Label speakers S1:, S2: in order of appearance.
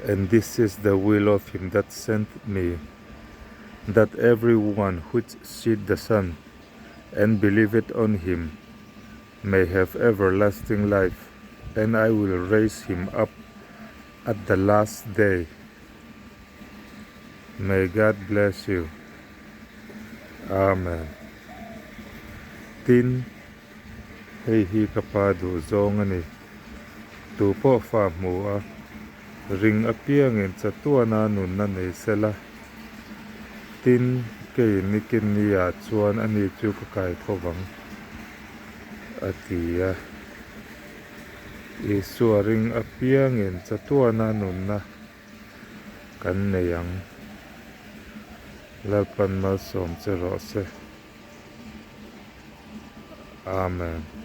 S1: And this is the will of him that sent me, that every one which seeth the Son and believeth on him may have everlasting life, and I will raise him up at the last day. May God bless you. Amen. Tin, hei hi ka Pa duhzawng a ni. Tu pawh fa hmu a, ring apiangin chatuana nunna nei sela. Tin, kei nikin ah chuan ani chu ka kai tho vang, a ti a. Isua ring apiangin chatuana nunna kan nei ang. Lalpan malsawm che rawh se. Amen.